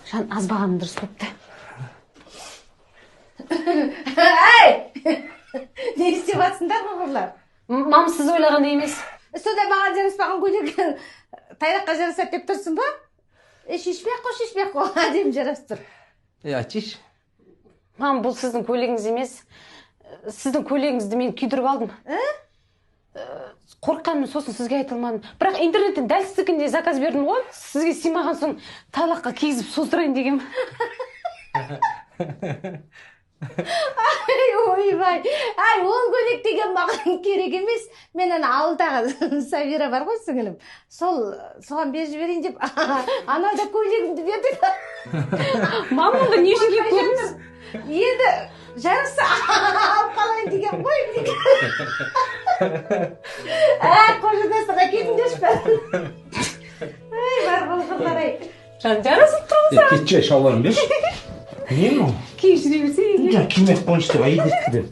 Жан, азбағаным дұрыс болыпты. Әй, не істеп жатсыңдар, бауырлар? Мам, сіз ойлағандай емес. Сонда маған жараспаған көйлек тайлаққа жарасады деп тұрсың ба? Е, шешпей ақ қой, шешпей ақ қой, әдемі жарасып тұр. Е, айтшы. Мам, бұл сіздің көйлегіңіз емес. Сіздің көйлегіңізді мен күйдіріп алдым. Қорыққанмын, сосын сізге айта алмадым. Бірақ интернеттен дәл сіздікіндей заказ бердім ғой. Сізге сыймаған соң, тайлаққа кигізіп создырайын дегенмін. Ай, ойбай, ай, ол көйлек деген маған керек емес. Мен ана ауылдағы Сабира бар ғой, сіңілім, сол, соған беріп жіберейін деп, анау да көйлегімді берді. Мам, онда не үшін киіп көрдіңіз? Енді жараса, алып қалайын деген ғой. Ә, қожадастыға кетіңдерші. Ай, бар болғырлар, ай. Жан, жарасып тұр ғой. Е, кетші, шалбарымды берші. Не мынау? Киіп жүре берсең. Жаңа кимей ақ қойыңызшы деп әйел деп.